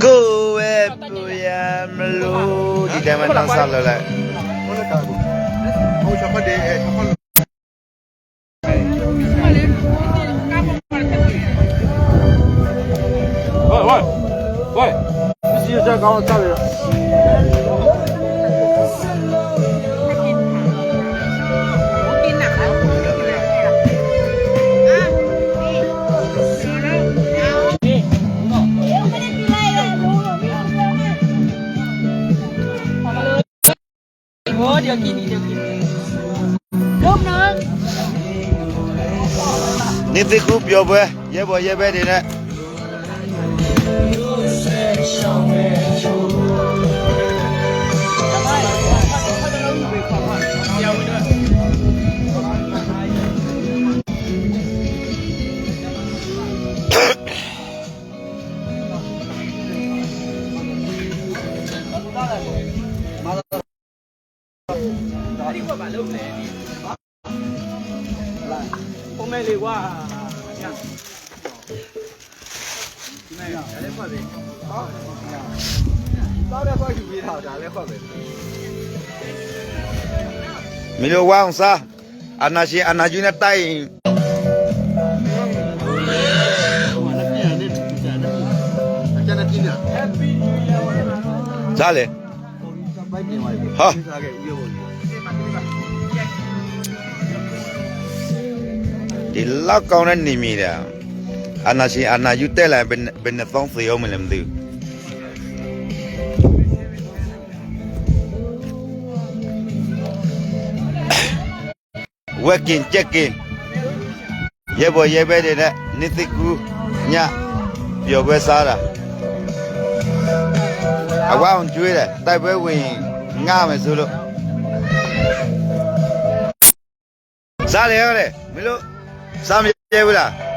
ကိးဝဲပယၤမလိ ဒ်တဲမ့ၢ်တၢ်စၢ်လၢလဲၣ်. န့ၢ်သံၣ်ဃူပျီၤပှဲၤ ယဲၢ်ဘီယဲၢ်ဘဲဒ်န့ၣ် မ့ၢ်လၢဝါအီၤစၢ် အနၢ်ဆံးအနၢ်ယူၢ်န့ၣ်တၢ်အံၤ စၢ်လဲၣ် ဟီ ဒ်လီၤကီၢ်န့ၣ်န့ၣ်မံၤဒီး အနၢ်ဆံးအနၢ်ယူၢ်တဲလၢ ဘယ်နှစ်သောင်းသေအောင်မလဲမသိဘူး ဝဲက့ၤကဲက့ၤ ယဲၢ်ဘီယဲၢ်ဘဲဒ်န့ၣ် န့ၢ်သံၣ်ဃူ ညၣ် ပျီၤပှဲၤစါဒၣ် အဝဲအီၤကွ့ဒီး တၢ်ပှဲၤဝံၤငါမ့ၢ်ဆူလိာ် စါလဲၣ်န့ၣ် မ့ၢ်လိာ် စါမ့ၢ်ယဲၢ်ဝဲဒၣ်